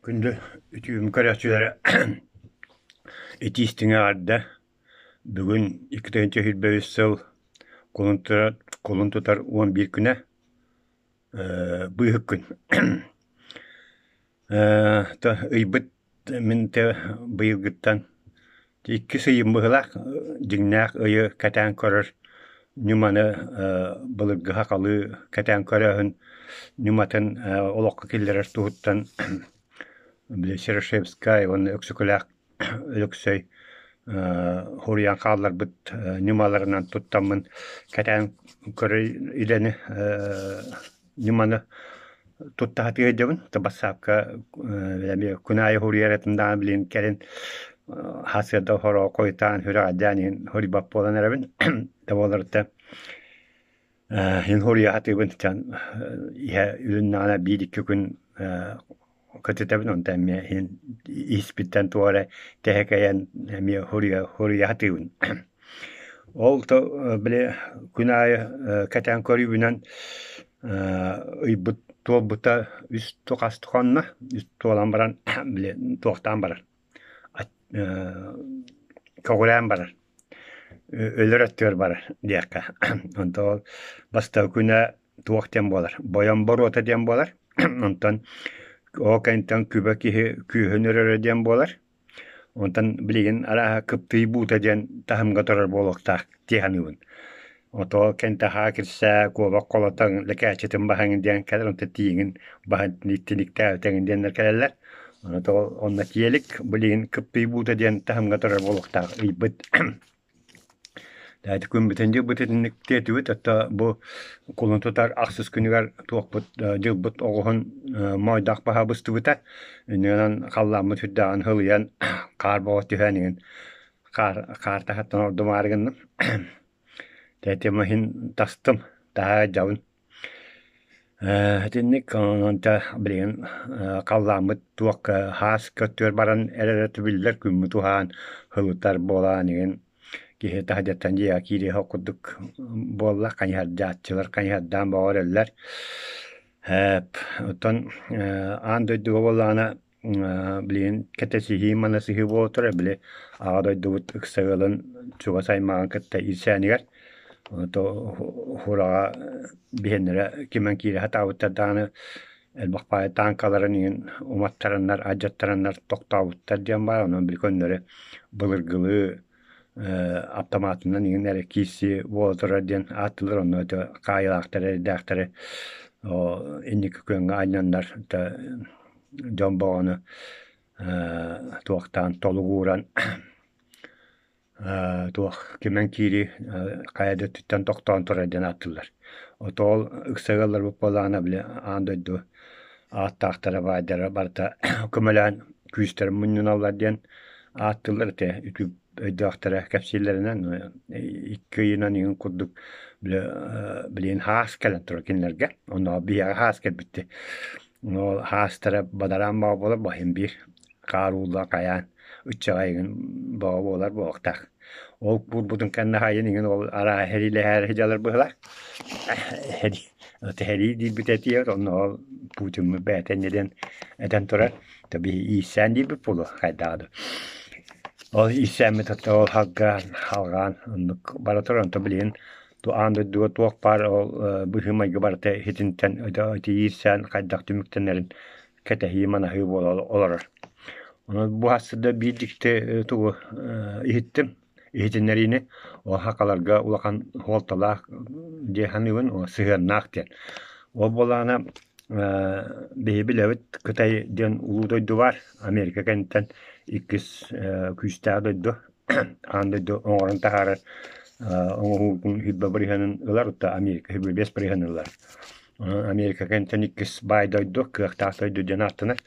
Күндү үтүөм көрөөччүлэрэ итии-истиҥ эҕэрдэ! Бүгүн 2023 сыл кулун тутар, кулун тутар 11 күнэ, быыһык күн. Ыйбыт мин быйылгыттан иккис ыйым быһыылаах, дьиҥнээх ыйы кэтээн көрөр ньыманы былыргы сахалыы кэтээн көрөөһүн ньыматын олоххо киллэрэр туһуттан били Серошевскай уонна Өксөкүлээх Өлөксөй суруйан хаалларбыт ньымаларынан туттаммын кэтээн көрөр идэни ньыманы тутта сатыы сылдьабын. Бассаапка эмиэ күн аайы суруйар этим даҕаны билигин кэлин сарсыарда сороҕо хойутаан сүрэҕэлдьээн иһин суруйбат буолан эрэбин. Да буоллар иһин суруйа сатыыбын иһэ үлүннэҕинэ биир-икки күн көтүтэбин онтон эмиэ иһин иһиспиттэн туох эрэ тэһэ кэйэн эмиэ суруйа суруйа сатыыбын. Ол били күн аайы кэтээн көрүүбүнэн ыйбыт туолбута үс хас хонно, үс туолан баран били туохтаан барар, көҕүрээн барар, өлөр өттүгэр барар диэххэ. Онтон ол бастакы күнэ туох диэн буолар, бойом боруота диэн буолар. Онтон ол кэнниттэн күбэ киһи күүһүн өрөрө диэн буолар. Онтон билигин арааһа кыптыый буута диэн таһымҥа турар буолуохтаах дии саныыбын. Ото кэнтэхаа кирсээ, куобах холотоҥ, лэкээччитин баһаҥ диэн кэлэр, онтон тииҥин баһан тиниктээтиҥ диэннэр кэлэллэр. Ото онно тиэлик билигин кыптыый буута диэн таһымҥа турар буолуохтаах ыйбыт. Ити күммүтүн дьылбыт итинник тиэтибит, оттон бу кулун тутар ахсыс күнүгэр туохпут дьылбыт оҕуһун моойдоох баһа быстыбыта. Иннинэн халлааммыт сүрдээҕин сылыйан, хаар бөҕө түһэн иҥин хаар хаар таһыттан ордумаары гынным. Тэтим иһин тастым, таһаа дьабын. Итинник онон билигин халлааммыт туох хаас көттүөр баран эрэрэ биллэр, күммүт уһаан, сылытар буолаан игин киһи таһырдьаттан дьиэҕэ киириэх курдук буолла, хайыһардааччылар хайыһардаан бөҕө эрэллэр. Оттон аан дойдуга буоллаҕына Билигин кэтэсиһии, манасыһыы буола турар, били Аҕа дойдубут ыкса ыалын чугас аймаҕын кытта иирсээнигэр Хураҕа биһиэннэрэ кимэн киирэ сатаабыттар даҕаны элбэх баайы тааҥкаларын иһин уматтараннар, алдьаттараннар тохтообуттар диэн баар, онон били көннөрү былыргылыы аптамаатынан иҥин эрэ киирсии буола турар диэн ааттыыллар, онно ити хаайыылаахтары эрэйдээхтэри инники күөҥҥэ анньаннар дьон бөҕөнү туохтаан толугууран туох кимэн киирии хайа да өттүттэн тохтоон турар диэн ааттыыллар. Ото ол ыкса ыалларбыт буоллаҕына били аан дойду ааттаахтара баайдара барыта көмөлөөн күүстэрин мунньуналлар диэн ааттыыллар этэ үтүк өйдөөхтөрө кэпсииллэринэн икки ыйынан иҥин курдук били билигин хаас кэлэн турар кинилэргэ онно биһиэхэ хаас кэлбитти ол хаастара бадараан бөҕө буолар баһын биир хаар уулла хайаан ыччаҕа иҥин бөҕө буолар буолуохтаах ол куурбутун кэннэ хайын иҥин ол арааһа сэриилэһээри сылдьаллар быһыылаах Сэрии диирбит этиэр, онно ол Путиммыт бэйэтэ инньэ диэн этэн турар, биһи иирсээн диирбит буолуо хайдаҕа да. Ол иирсээммит ол халгаан, халҕаан оннук бара турар, онтон билигин аан дойдуга туох баар ол быһыы-майгы барыта итинтэн ити иирсээн хайдах түмүктэнэрин кэтэһии-манаһыы буола олорор. Онон бу сарсыарда биир дьикти тугу иһиттим иһитиннэриини сахаларга улахан суолталаах дии саныыбын, сыһыаннаах диэн. Ол буоллаҕына биһи билэбит Кытай диэн улуу дойду баар, Америка кэнниттэн иккис күүстээх дойду, аан дойду оҥорон таһаарар оҥоһуутун сүүрбэ бырыһыанын ылар, оттон Америка 25 бырыһыанын ылар. Америка кэнниттэн иккис баай дойду, кыахтаах дойду диэн ааттанар.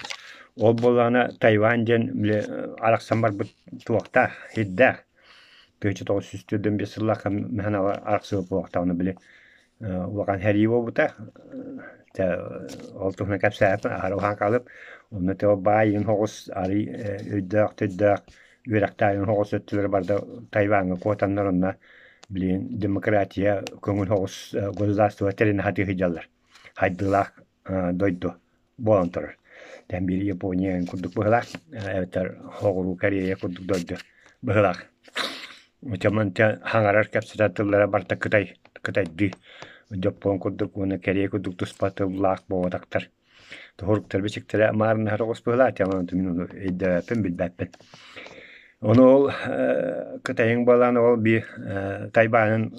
Ол буоллаҕына Тайвань диэн били арахсан барбыт туохтаах, сирдээх. 1945 сыллаахха мэхэнэҕэ арахсыбыт буолуохтааҕына били улахан сэрии буолбута. Ол туһунан кэпсээппин аһара уһаан хаалып. Онно те баай иҥ соҕус арый өйдөөх-төйдөөх үөрэхтээх соҕус өттүлэрэ барда Тайваҥҥа куотаннар онно билигин демократия көҥүл соҕус государство тэринэ сатыы сылдьаллар. Хайдыылаах дойду буолан турар. Тэн биир Япония курдук быһылаах, эбэтэр Соҕуруу Корея курдук дойду быһылаах. Ычаман хаҥарар кэпсэтэр тыллара барыта кытай, кытайдыы. Дьоппуон курдук уонна кэриэ курдук туспа тыллаах буолбатахтар. Туһуруктар бичиктэрэ маарыннаһар оҕус быһылаах, мин ону өйдөөбөппүн, билбэппин. Ону ол Кытайыҥ буолан ол биир Тайбаанын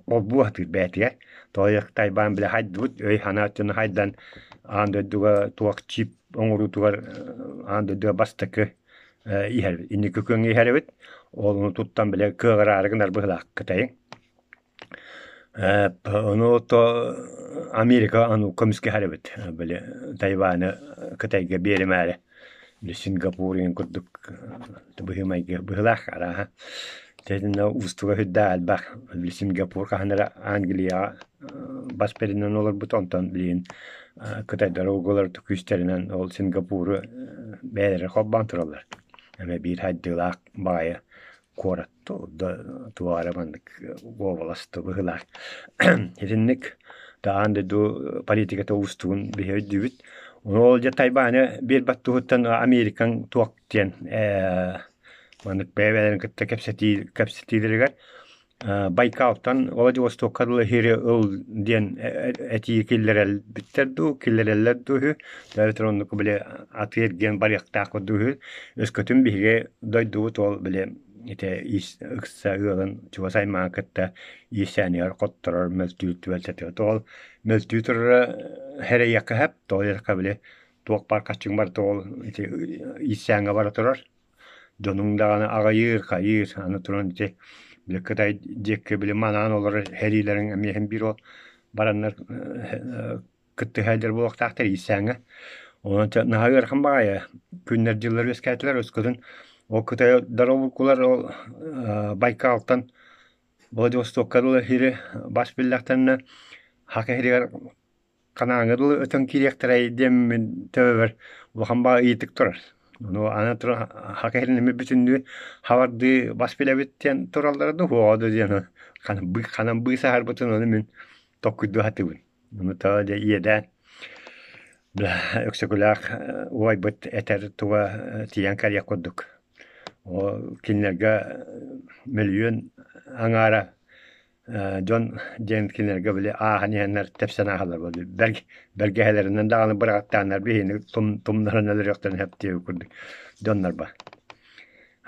холбуу сатыыр бэйэтигэр. Тоҕо Тайбаан бile хайдыбыт, өй-санаа өттүн хайдан аан дойдуга туох чип оҥоруутугар аан дойдуга бастакы иһэр, инники күөҥҥэ иһэр эбит. Ол ону туттан бile кыаҕыраары гынар быһыылаах Кытайыҥ. Ону то Америка аны көмүскэһэр эбит, били Тайваны Кытайга биэримээри, били Сингапур игин курдук быһыы-майгы быһыылаах арааһа. Итиннэ уустуга сүрдээх элбэх. Били Сингапур хаһан эрэ Англияҕа бас бэринэн олорбут, онтон билигин кытайдар угулар күүстэринэн ол Сингапуру бэйэлэрэ холбоон тураллар. Эмэ биир хайдыылаах баҕайы куорат туох эрэ маннык уобалас быһыылаах. Итинник аан дойду политиката уустугун биһи өйдүүбүт. Ол дьэ Тайбааны биэрбэт туһуттан Америкаҥ туох диэн маннык бэйэ-бэйэлэрин кытта кэпсэтии кэпсэтиилэригэр Байкалтан Владивостокка дылы иһири ыл диэн этии киллэрэлбиттэр дуу, киллэрэллэр дуу үһү. Эбэтэр оннук били атыы-эргиэн барыахтаах дуу үһү. Өскөтүн биһиги дойдубут ол били ити ыкса ыалын чугас аймаҕын кытта иирсээнигэр хотторор мөлтүүр түбэлтэтигэр ол мөлтүү турара сэрэйиэххэ сөп. Тоҕо диэтэххэ били туох баар хаччыҥ барыта ол ити иирсээҥҥэ бара турар. Дьонуҥ даҕаны аҕыйыыр, хайыыр, аны туран ити били Кытай диэки били манаан олорор сэриилэриҥ эмиэ син биир ол бараннар кыттыһа буолуохтаахтар иирсээҥҥэ. Онон наһаа ыарахан баҕайы күннэр-дьыллар үөскээтилэр. Өскөтүн ол кытайдар обургулар ол Байкалтан Владивостокка дылы сири бас биллэхтэринэ Саха сиригэр Ханаҥҥа дылы өтөн киириэхтэрэй диэммин төбөбөр улахан баҕа ыйытык турар. Ону аны туран саха сирин эмиэ бүтүннүү хабардыы бас билэбит диэн тураллара дуу, суоҕа дуу диэн ханан быысаһарбытын ону мин толкуйдуу сатыыбын. Ону тоҕо дьэ иэдээн Өксөкүлээх убайбыт этэр туга тиийэн кэлиэх курдук. Ол кинилэргэ мөлүйүөн аҥаара дьон диэн кинилэргэ били ааһан иһэннэр тэпсэн ааһаллар буолла. Бэргэһэлэринэн даҕаны быраҕаттааннар биһини тумнаран өлөрүөхтэрин сөп диэбит курдук дьоннор ба.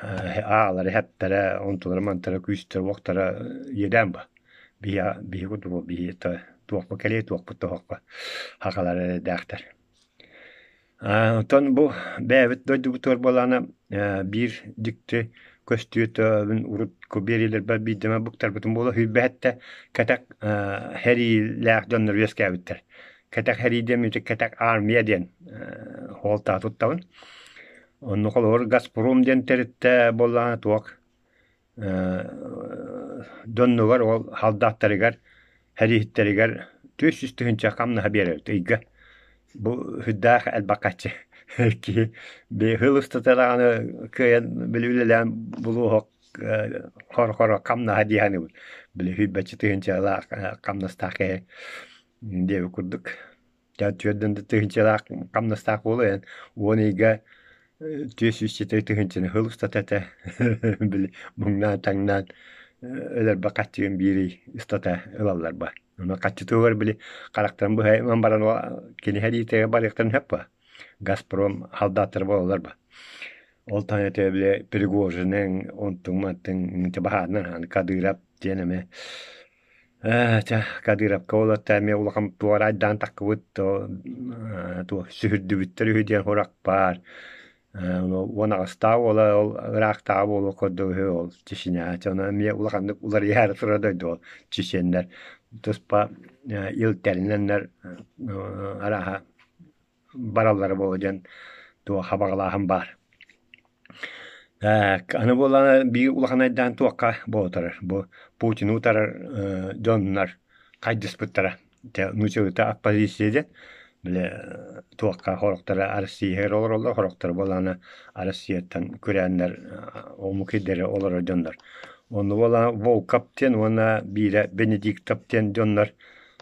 Аалары хэптэрэ, онтулара-мантара күүстэрэ-уохтара иэдээн ба. Биһи биһи курдук биһи туохпут кэлиэ туохпут тоһоххо хахалар эрэйдээхтэр. Оттон бу бэйэбит дойдубутугар буоллаҕына биир дьикти көстүү төбөбүн урут биэриилэрбэр биирдэ эмэ быктарбытым буолуо сүүрбэһэттэ кэтэх сэриилээх дьоннор үөскээбиттэр. Кэтэх сэрии диэн кэтэх армия диэн суолтаҕа туттабын. Онно холобур Газпром диэн тэрилтэ буоллаҕына туох дьоннугар ол халдааттарыгар сэрииһиттэригэр 400 тыһыынча хамнаһа биэрэбит ыйга. Бу сүрдээх элбэх харчы. Киһи сыл устата даҕаны кыайан били үлэлээн булуоһук хор-хоро хамнаһа дии саныыбын. Били сүүрбэччэ тыһыынчалаах хамнастаах киһи диэбит курдук. Түөрдэн да тыһыынчалаах хамнастаах буолуо эн 10 ыйга 407 тыһыынчаны сыл устата этэ били муҥнаан-таҥнаан өлөрбө хаччыгын биир ый устата ылаллар ба. Ону хаччытыгар били харахтарын быһа ылан баран кини сэриитигэр барыахтарын сөп ба. Газпром халдааттара буолаллар ба. Ол таһынан этэ били Пригожиныҥ, онтуҥ-мантыҥ баһаарынан Кадыров диэн эмэ Ээ, чэ, Кадыровка уолаттар эмиэ улахан туорайдаан таххыбыт туох сүһүрдүбүттэр үһү диэн сурах баар. Уон аҕыстаах уола ол ыраахтааҕы буолуох курдук үһү ол Чечня. Чэ, ону эмиэ улаханнык уларыйаары турар дойду ол чеченнэр туспа ил тэринэннэр арааһа бараллара буолуо диэн туох хабаҕалааһын баар. Аны буоллаҕына биир улахан айдаан туохха буола турар бу Путины утарар дьоннор хайдыспыттара. Дьэ нууччалыыта оппозиция диэн били туохха сорохторо Россияҕа олороллор, сорохторо буоллаҕына Россияттан күрээннэр омук сирдэрэ олорор дьоннор. Онно буоллаҕына Волков диэн уонна биирэ Бенедиктов диэн дьоннор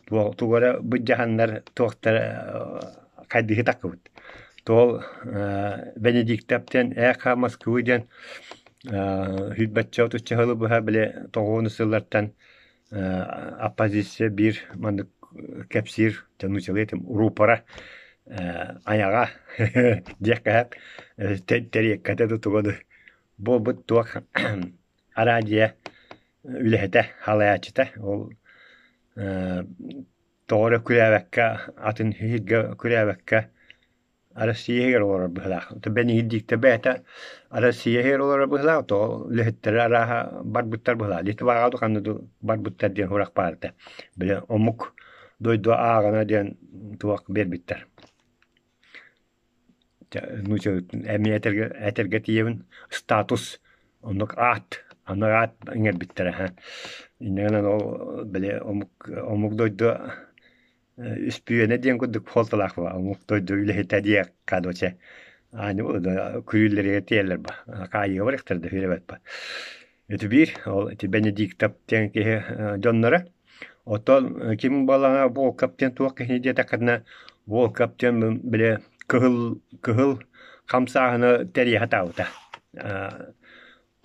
тугу эрэ былдьаһаннар туохтара хайдыһыы таххыбыт. Ол Бенедиктов диэн «Эхо Москвы» диэн сүүрбэччэ-отучча сылы быһа били тоҕуону сыллартан оппозиция биир маннык кэпсиир дьонучалыы этим рупора айаҕа диэххэ сөп тэриэккэтэ да туга да буолбут туох араадьыйа үлэһитэ халайааччыта ол тоҕо эрэ күрээбэккэ атын иһиргэ күрээбэккэ Россия иһигэр олорор быһыылаах. Бэнигирдииктэ бэйэтэ Россия иһигэр олорор быһыылаах, тоҕо үлэһиттэрэ арааһа барбыттар быһыылаах. Литваҕа да ханна да барбыттар диэн сурах баар этэ. Били омук дойду ааҕына диэн туох биэрбиттэр. Эмиэ этэргэ, этэргэ тиийэбин статус оннук аат аны аат иҥэрбиттэрэ Инньэ гынан ол били омук омук дойду үспүйүөнэ диэн курдук суолталаах буолар омук дойду үлэһитэ диэххэ дуу чэ күрүүллэригэр тиийэллэр ба хаайыыга барыахтара да үһү ба Ити биир ол ити Бенедиктов диэн киһи дьонноро. Оттон ким буоллаҕына Волков диэн туох киһини диэтэххинэ Волков диэн били кыһыл кыһыл хамсааһыны тэрийэ сатаабыта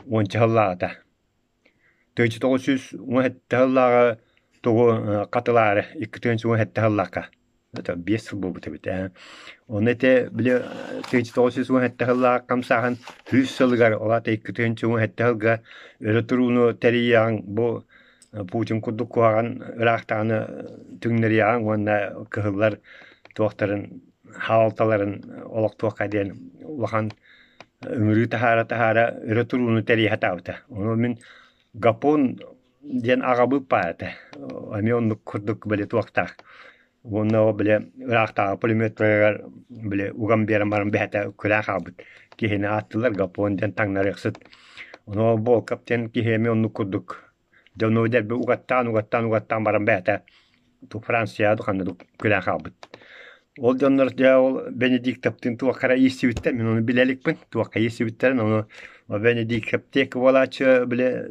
уонча сыллааҕыта. 1917 сыллааҕы тугу хатылаары 2017 сыллаахха 5 сыл буолбут эбит ээ. Ону ити били 1917 сыллаах хамсааһын 100 сылыгар, ол аата 2017 сылга өрө турууну тэрийиэҕиҥ бу Путин курдук куһаҕан ыраахтааҕыны түҥнэриэҕиҥ уонна кыһыллар туохтарын хаалталарын олохтуохха диэн улахан ыҥырыы таһаара-таһаара өрө турууну тэрийэ сатаабыта. Ону мин Гапон диэн аҕабыт баар этэ. Эмиэ оннук курдук били туохтаах. Уонна ол били ыраахтааҕы пулеметтарыгар били уган биэрэн баран бэйэтэ күрээн хаалбыт киһини ааттыыллар Гапон диэн таҥнарыахсыт. Ону ол Волков диэн киһи эмиэ оннук курдук дьону дэлби угаттаан угаттаан угаттаан баран бэйэтэ Францияҕа ханна күрээн хаалбыт. Ол дьоннор дьэ ол Бенедиктовтыын туохха эрэ ииссибиттэр, мин ону билэ иликпин, туохха ииссибиттэрин, ону Бенедиктов буолааччы били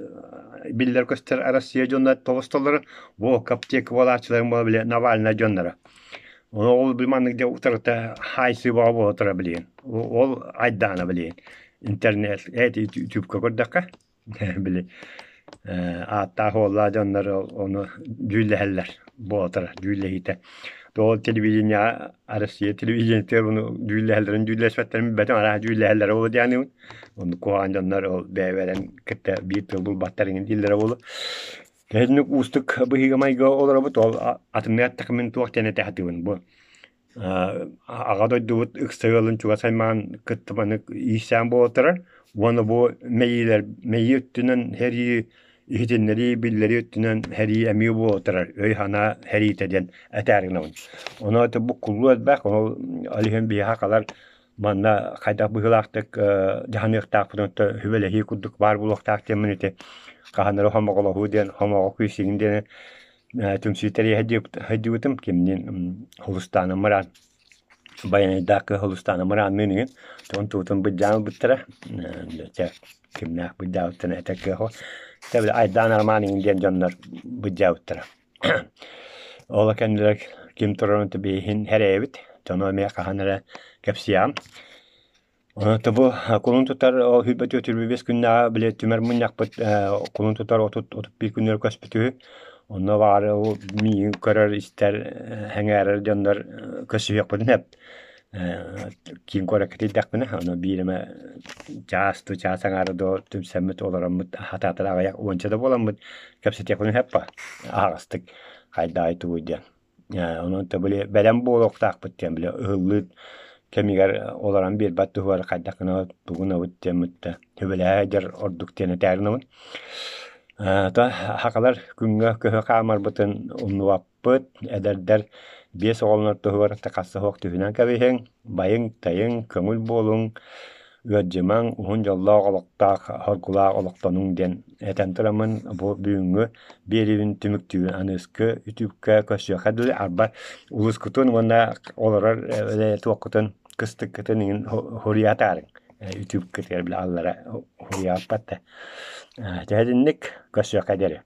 биллэр-көстөр Россия дьоно тоҕустоллорун, Волков буолааччыларын буола били Навальнай дьонноро. Ону ол били маннык дьэ утарыта хаайсыы бөҕө буола турар билигин. Ол айдаана билигин. Интернет, эти ютубка көрдөххө Били ааттаах уоллаах дьоннор ону дьүүллэһэллэр буолтара дьүүллэһиитэ. Ол телевидениеҕа Россия телевидениетыгар ону дьүүллэһэллэрин дьүүллэспэттэрин билбэтим арааһа дьүүллэһэллэрэ буолуо диэхинибин. Оннук куһаҕан дьоннор ол бэйэ-бэйэлэрин кытта биир тыл булбаттар иҥин дииллэрэ буолуо. Итинник уустук быһыыга-майгыга олоробут ол атыннык эттэххэ мин туох диэн этэ сатыыбын бу Аҕа дойдубут ыкса ыалын чугас аймаҕын кытта маннык иирсээн буола турар уонна бу мэйиилэр мэйии өттүнэн сэрии иһитиннэрии биллэрии өттүнэн сэрии эмиэ буола турар өй-санаа сэриитэ диэн этээри гынабын. Ону это буккуллуу элбэх ол иһин биһиэхэ хаалар манна хайдах быһыылаахтык дьаһаныахтаахпытын оттон сүбэлэһии курдук баар буолуохтаах диэммин ити хаһан эрэ хомоҕолоһуу диэн хомоҕо күүсүгүн диэни түмсүү тэрийэ сылдьыбытым кимниин Хулустаана Мыраан Байанайдаахка Хулустаана Мыраанныын игин тугун туутун быдьаан ылбыттара чэ кимнээх быдьаабыттарын этэр кыах били Айдаан Армаан игин диэн дьоннор быдьаабыттара ол кэннилэр ким турарын биһин хэрэйэбит дьону эмиэ хаһан эрэ кэпсиэҕим Бу кулун тутар ол 24 күннээҕи били түмэр мунньахпыт кулун тутар 30-31 күнүгэр көспүт үһү. Онно баҕар ол миигин көрөр, истэр, сэҥээрэр дьоннор көрсүһүөхпүтүн сөп. Киин куоракка тиийдэхпинэ, ону биир эмэ чаас дуу, чаас аҥаара дуу түмсэммит, олороммут, хатаатар аҕыйах уонча да буоламмыт кэпсэтиэхпитин сөп аһаҕастык хайдаҕай тугуй диэн. Онон били бэлэм буолуохтаахпыт диэн били ыһыллыы кэмигэр олорон биэрбэт туһугар хайдах гына тугунабыт диэммит да сүбэлэһэ сылдьар ордук диэн этээри гынабын. То сахалар күҥҥэ көһө хаамарбытын умнубаппыт, эдэрдэр биэс оҕолонор туһугар хасса суох түһүнэн кэбиһиҥ, байыҥ-тайыҥ, көҥүл буолуҥ, ыалдьымаҥ, уһун дьоллоох олохтоох, соргулаах олохтонуҥ диэн этэн тураммын бу бүгүҥҥү биэриибин түмүктүүбүн аныгыскы үтүккэ көрсүөххэ дылы арба улуускутун уонна олорор туоххутун кыстыккытын иҥин суруйа атаарыҥ үтүккүтүгэр били аллара суруйааппат да дьэ итинник көрсүөххэ диэри.